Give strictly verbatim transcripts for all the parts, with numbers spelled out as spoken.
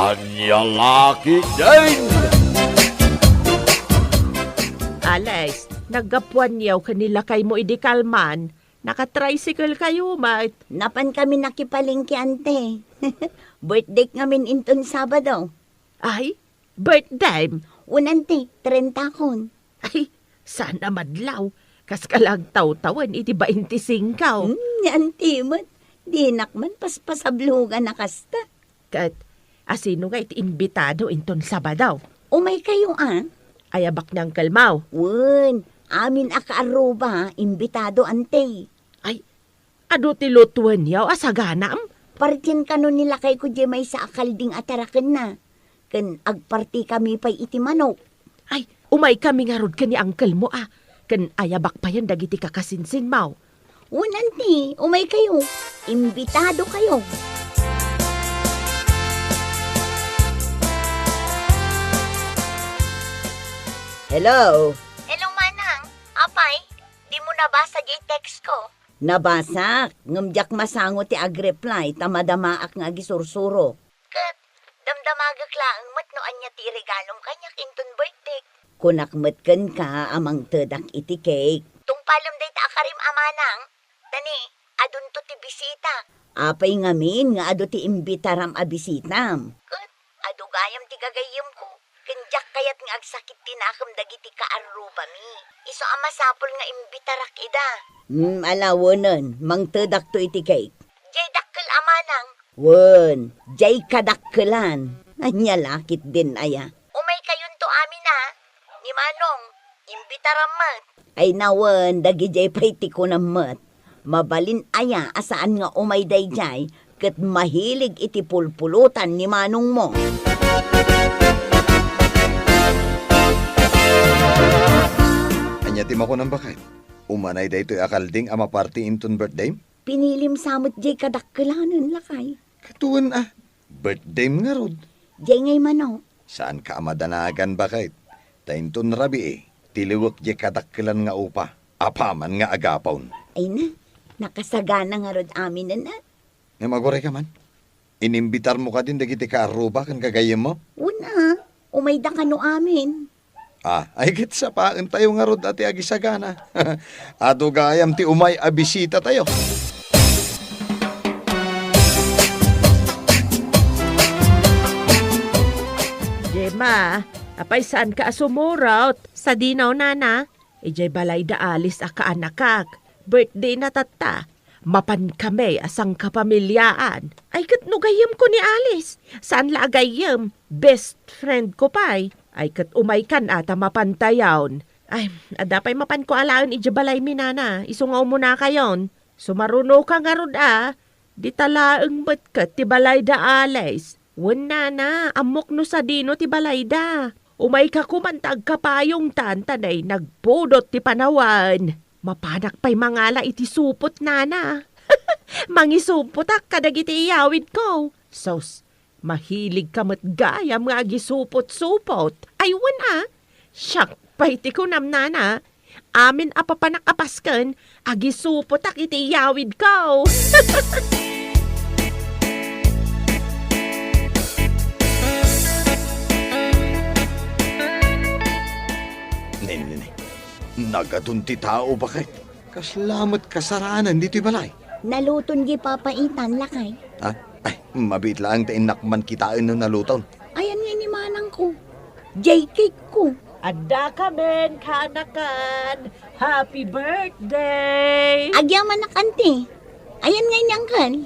Ania la ketdin? Alex, naggapuanyo ken ni lakaymo idi kalman, naka-tricycle kayo met. Napan kami nakipalengke, ante. Birthday ngamin inton Sabado. Ay, birthday? Wen, ante, trentakon. Ay, saan a madlaw. Kas ka la agtawtawen iti baintisingko. Hmm, ni anti met. Dinak man paspasablogan a kasta. Ket, asino nga iti imbitado inton Sabado? Umay kayo, a? Ayabak ni Uncle Mau. Wen, amin a kaarruba, imbitado, ante. Ay, adu ti lutuenyo a saganam? Partien kano ni lakayko diay maysa a kalding a tarakenna, ken agparti kami pay iti manok. Ay, umay kami ngarud ken ni uncle mo a, ken ayabak payen dagiti kakasinsinmo. Wen, anti, umay kayo. Imbitado kayo. Hello? Hello, Manang. Apay, dimo nabasa diay text ko? Nabasak, ngem diak masango ti agreply ta madamaak nga agisursuro. Ket damdamagek laeng met no ania ti iregalom kaniak inton birthday. Kunak met kenka a mangtedak iti cake. Tungpalem dayta a karim a manang, ta ni, adunto ti bisita. Apay ngamin nga adu ti imbitaram a bisitam? Ket adu gayam ti gagayyemko. Ken diak kayat nga agsakit ti nakem dagiti kaarrubami. Isu a masapul nga imbitarak ida. Hmm, ala, wenen, mangtedakto iti cake. Diay dakkel a manang. Wen, diay kadakkelan. Ania la ketdin aya? Umay kayonto amin a. Ni Manong, imbitaram met. Ay nawen, dagidiay pay ti kunam met. Mabalin aya a saan nga umay daydiay ket mahilig iti pulpulutan ni manongmo. Ania ti makunam, baket? Umanay daytoy a kalding a maparti inton birthday? Pinilim sa met diay kadakkelanen, lakay. Ket wen a, birthday ngarud. Diay ngay manok. Saanka a madanagan, baket? Ta inton rabii, tiliwek diay kadakkelan nga upa, apaman nga agapon. Ay na, nakasagana ngarud aminen a. Ngem agurayka man? Inimbitarmo kadin dagiti kaarruba ken gagayyemmo? Wen a, umayda kano amin. Ah, ay ket sapaentayo ngarud a ti agisagana. Adu gayam ti umay a bisitatayo. Gemma, apay saanka a sumurot? Sadino, nana? Idiay balay da Alice a kaanakak. Birthday na tatta. Mapan kami a sangkapamiliaan. Ay, ket no gayyemko ni Alice, saan la a gayyem. Best friend ko pay. Ay, ket umaykan a ta mapantayon. Ay, adda pay mapanko alaen idiay balaymi, nana. Isu nga umunakayon. Sumarunoka ngarud a. Dita laeng met ket ti balay da Alice. Wen, nana, ammok no sadino ti balayda. Umayka koman ta agkapayongtan ta nay nagpudot ti panawen. Mapanak pay mangala iti supot, nana. Mangisuppotak kadagiti iyawidko. Sus, mahiligka met gayam nga agisupot-supot. Ay, wen a, siak pay ti kunam, nana. Amin a papanak a pasken, agisuppotak iti iyawidko. Nini, nagadun ti tao, baket. Kasla met kasaranan ditoy balay. Naluton di papaitan, lakay. Ha? Ay, mabiit laeng ta innak man kitaen no naluton. Ayan nga ni manangko. Jay cake ko. Adda kamin kaanakan. Happy birthday! Agyamanak, anti. Ayan nga ni uncle.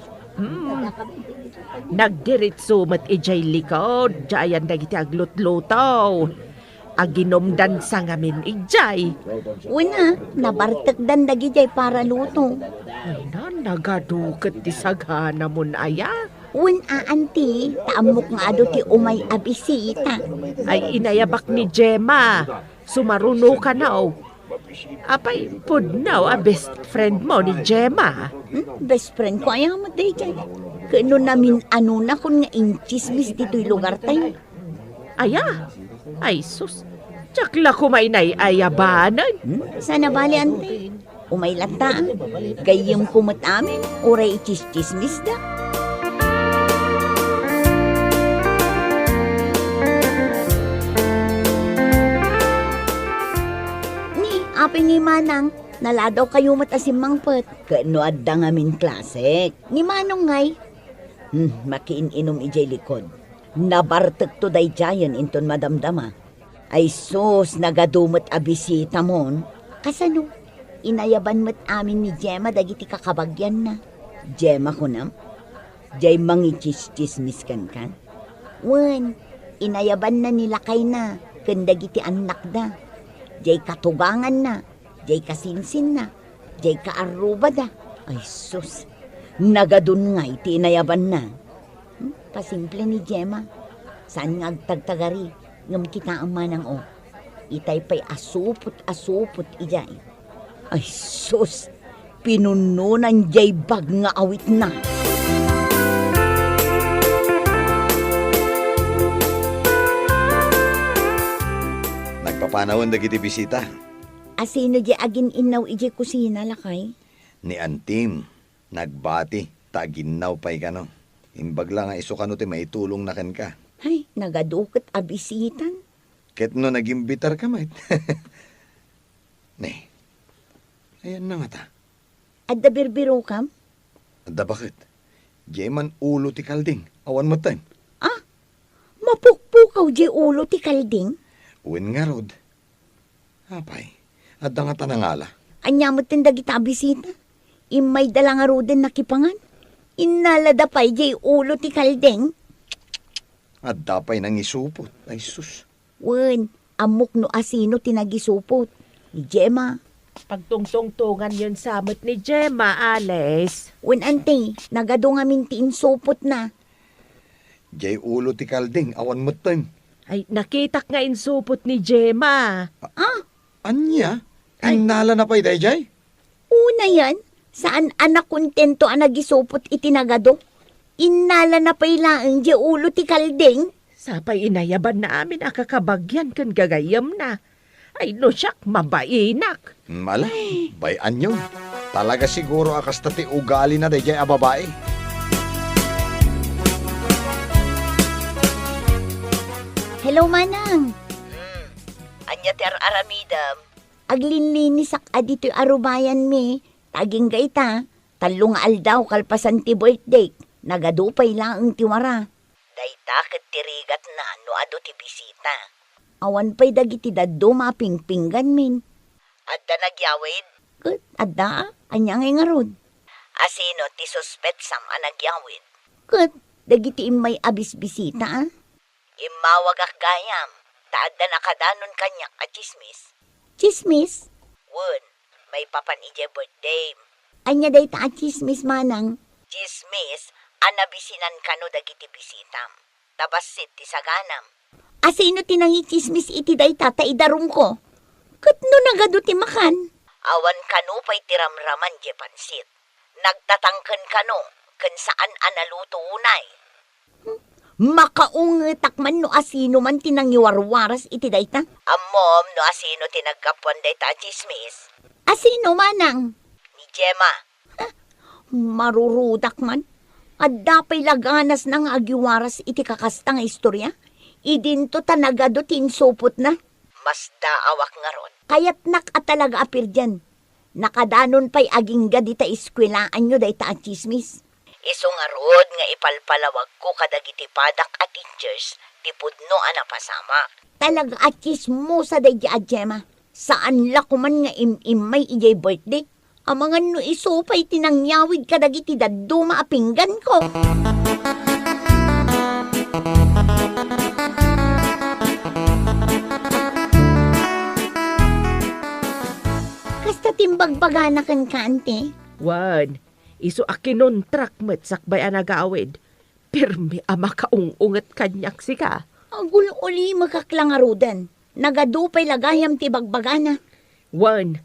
Hmm. Nagdiritso met idiay likod, diayan dagiti aglutluto. Aginumdan sa ngamin idiay. Wen a, nabartekdan dagidiay para luto. Ay na, nagaduket ti sagana mon aya. Wen a, anti, ta ammok nga adu ti umay a bisita. Ay, inayabak ni Gemma. Sumaruno kano. Apay, pudno a best friend mo ni Gemma? Hmm? Best friend ko aya met daydiay. Ket no namin-anonakon nga intsismis ditoy lugartayo. Aya? Ay sus, diak la koma inay-ayabanen. Hmm? Saan a bale, ante? Umay latta, a. Gayyemko met amin, uray itsistsismisda. Pay ni Manang, naladaw kayo met a simmangpet. Ket no adda ngamin klasek? Ni Manong ngay? Hmm, makiin-inom idiay likod. Nabartekto daydiayen inton madamdama. Ay sus, nagadu met a bisitamon. Kasano? Inayaban met amin ni Gemma dagiti kakabagianna. Gemma kunam? Jay mangichischismis kenka? Wen, inayabanna ni lakayna ken dagiti annakda. Jay katuganganna, jay kasinsinna, jay kaarrubada. Ay sus, nagadun ngay ti inayabanna. Hmm? Pasimple ni Gemma. Saan nga agtagtagari, ngem kitaem manang, o. Itay pay a supot a supot idiay. Ay sus, pinunnonan jay bag nga awitna. Nagpapanawen dagiti bisita. Asino jay agin-innaw idiay kusina, lakay? Ni Antim. Nagbati, ta aginnaw pay kano. Imbag la nga isu kano ti maitulongna kenka. Ay, nagadu ket a bisitan. Ket no nagimbitarka met. Ne, ayanna ngata? Adda birbirokam? Adda baket. Jay man ulo ti kalding, awan metten. Ah? Mapukpukaw jay ulo ti kalding? Wen ngarud. Apay, adda ngata nangala? Ania metten dagita a bisita? Immayda la ngaruden nakipangan. Innalada pay jay ulo ti kalding? Adda pay nangisupot, ay sus. Wen, ammok no asino ti nagisupot. Ni Gemma. Pagtungtungtonganyon sa met ni Gemma, Alice. Wen, anti, nagadu ngamin ti insupotna. Jay ulo ti kalding, awan metten. Ay, nakitak nga insupot ni Gemma. Ah? Ania? Ay. Innalana pay dayjay? Unayen, saan a nakontento a nagisupot iti nagadu. Innalana pay laeng jay ulo ti kalding. Sapay inayabanna amin a kakabagian ken gagayyemna. Ay, no siak, mabainak. Mm, ala, bay-anyon. Talaga siguro a kasta ti ugalina dayjay a babai. Hello, Manang. Hmm. Ania ti ar-aramidem? Aglinlinisak a ditoy arubayanmi. Ta agingga ita, tallo nga aldaw kalpasan ti birthdayk. Nagadu pay laeng ti wara. Dayta ket ti rigatna no adu ti bisita. Awan pay dagiti dadduma a pingpingganmin. Adda nagyawid? Ket adda, a. Ania ngay ngarud? Asino ti suspetsam a nagyawid? Ket dagiti immay a bisbisita, a. Immawagak gayam, ta adda nakadanon kaniak a tsismis. Tsismis? Wen, maipapan idiay birthdayem. Ania dayta a tsismis, Manang? Tsismis a nabisinan kano dagiti bisitam. Ta bassit ti saganam. Asino ti nangitsismis iti dayta ta idarumko? Ket no nagadu ti makan? Awan kano pay ti ramraman diay pansit. Nagtatangken kano ken saan a naluto unay. Hmm? Makaungetak man no asino man ti nangiwarwaras iti dayta. Ammom no asino ti naggapuan dayta a tsismis? Asino, Manang? Ni Gemma. Marurudak man. Adda pay la ganasna nga agiwaras iti kakasta nga istorya? Idinto ta nagadu ti insupotna. Masdaawak ngarud. Kayatnak a talaga a pirdian. Nakadanon pay agingga dita eskuelaanyo dayta a tsismis. Isu ngarud nga ipalpalawagko kadagiti padak a teachers ti pudno a napasamak. Talaga a tsismosa daydi a Gemma. Saan la koman nga im-immay idiay birthday? Amangan no isu pay ti nangyawid kadagiti dadduma a pingganko. Kasta ti imbagbagana kenka, ante? Wen, isu a kinontrak met sakbay a nagawid. Pirmi a makaung-unget kaniak sika. Agul-ulimekak la ngaruden. Nagadu pay la gayam ti ibagbagana. Wen,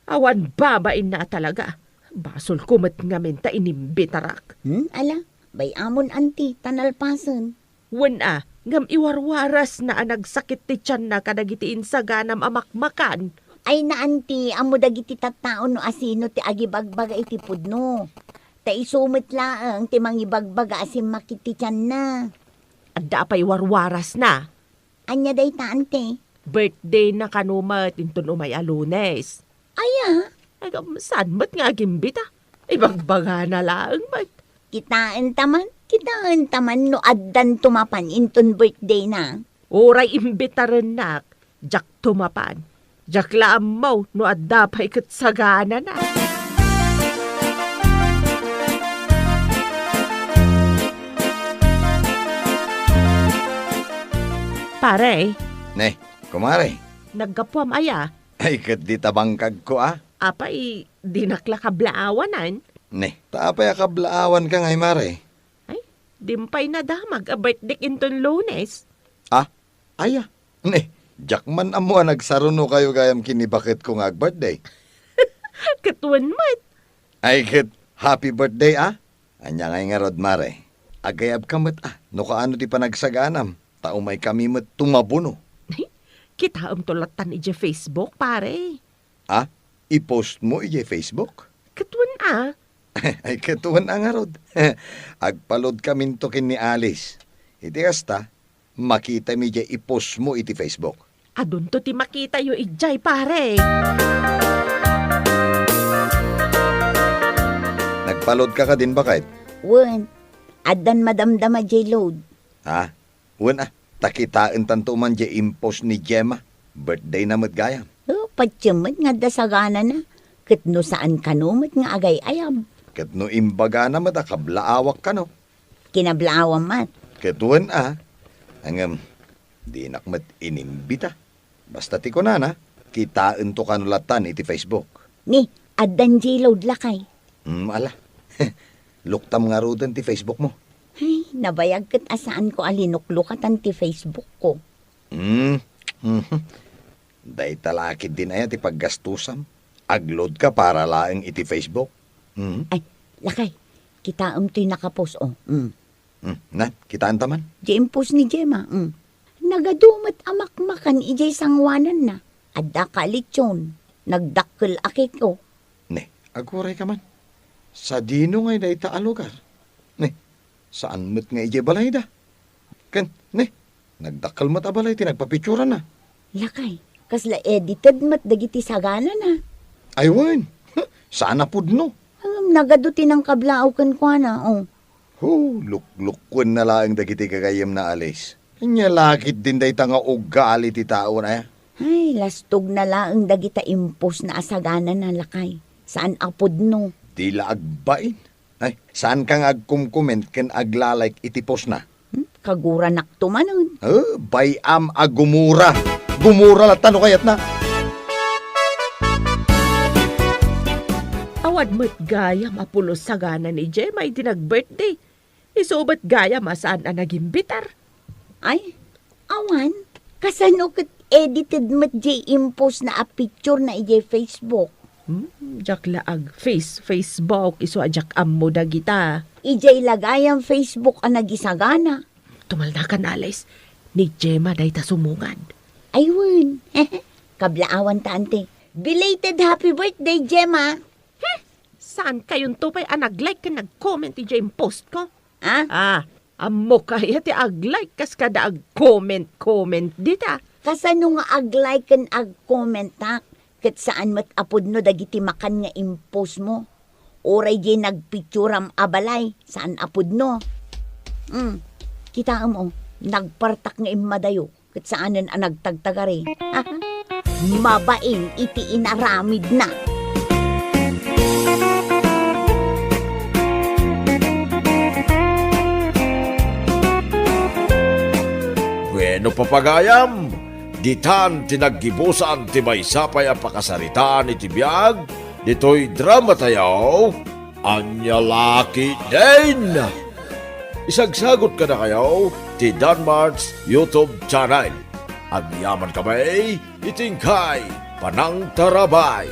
awan babainna a talaga. Basolko met ngamin ta inimbitarak. Hmm, ala, bay-amon, anti, ta nalpasen. Wen a, ngem iwarwarasna a nagsakit ti tianna kadagiti insaganam a makmakan. Ay na, anti, ammo dagiti tattao no asino ti agibagbaga iti pudno. Ta isu met laeng ti mangibagbaga a simmakit ti tianna. Adda pay warwarasna. Ania dayta, ante? Birthday na kano met inton umay a Lunes. Aya? Ay, kam-, saan met nga agimbita? Ibagbagana laeng met. Kitaenta man, kitaenta man no addanto mapan inton birthdayna. Uray imbitarennak, diakto mapan. Diak la ammo no adda pay ket saganana. Pare. Ne, kumare. Naggapuam aya? Ay, ket dita bangkagko, a. Apay, dinak la kablaawanan? Ne, ta apay a kablaawanka ngay, mare? Ay, dim pay nadamag a birthdayk inton Lunes. A? Aya? Ne, diak man ammo a nagsarunokayo gayam ken ni baketko nga agbirthday. Ket wen met. Ay, ket happy birthday, a? Ania ngay ngarud, mare? Agayabka met, a, no kaano ti panagsaganam, ta umaykami met tumabuno. Kitaemto lattan idiay Facebook, pare. A? I-post mo idiay Facebook? Ket wen a. Ay, ket wen a ngarud. Agpalodkaminto ken ni Alice. Iti kasta, makitami idiay i-post mo iti Facebook. Adunto ti makitayo idiay, pare. Nagpalodka kadin, baket? Wen, addan madamdama diay load. Ha? Wen a, ta kitaentanto man diay impost ni Gemma. Birthdayna met gayam. O, patiem met nga adda saganana. Ket no saan kano met nga agay-ayab. Ket no imbagana met a kablaawak kano. Kinablaawam met. Ket wen a, ngem, dinak met inimbita. Basta ti kunana, kitaento kano lattan iti Facebook. Ni, addan diay load, lakay. Hmm, ala. Luktam ngaruden ti Facebook mo. Ay, nabayag ket a saanko a linuklukatan ti Facebook ko. Hmm. Mhm. Dayta la ketdin aya ti paggastusam. Agload ka para laeng iti Facebook. Hmm. Ay, lakay. Kitaem toy nakapost, o. Hmm. Hmm, na, kitaenta man? Diay impost ni Gemma, hmm. Nagadu met a makmakan idiay sangoananna. Adda kalitson, nagdakkel a cake, o. Ne, agurayka man. Sadino ngay dayta a lugar? Ne, saan met nga idiay balayda? Ken, ne, nagdakkel met a balay ti nagpapicturanna. Lakay, kasla edited met dagiti saganana. Ay wen, saan a pudno. Ngem nagadu ti nangkablaaw kenkuana, o. Hu, luklukkuenna laeng dagiti gagayyemna, Alice. Ania la ketdin dayta nga ugali ti tao, aya? Ay, lastogna laeng dagita impostna a saganana, lakay. Saan a pudno. Di la agbain. Ay, saanka nga agkomcomment ken agla-like iti postna? Hmm, kaguranakto manen. Eh, bay-am a gumura. Gumura latta no kayatna. Awan met gayam a pulos sagana ni Gemma iti nag-birthday. Isu met gayam a saan a nagimbitar. Ay, awan. Kasano ket edited met diay impostna a picturena idiay Facebook? Hmm, diak la ag-face Facebook, isu a diak ammo dagita. Idiay la gayam Facebook a nagisagana. Tumalnakan, Alice. Ni Gemma dayta sumungad. Ay wen. Kablaawanta, anti. Belated happy birthday, Gemma. Hmm, saankayonto pay a nag-like ken nag-comment idiay impostko? Ah? Ah, ammok aya ti ag-like kas kada ag-comment-comment dita. Kasano nga ag-like ken ag-commentak? Ket saan met a pudno dagiti makan nga impostmo. Uray diay nagpicturam a balay, saan a pudno. Hmm, kitaem, o, nagpartak nga immadayo. Ket saanen a nagtagtagari. Mabain iti inaramidna. Bueno, papagayam, ditan ti naggibusan ti maysa pay a pakasaritaan iti biag ditoy drama tayo. Ania la ketdin? Isagsagut kadakayo ti Danmart's YouTube channel. Agyamankami iti inkay panangtarabay.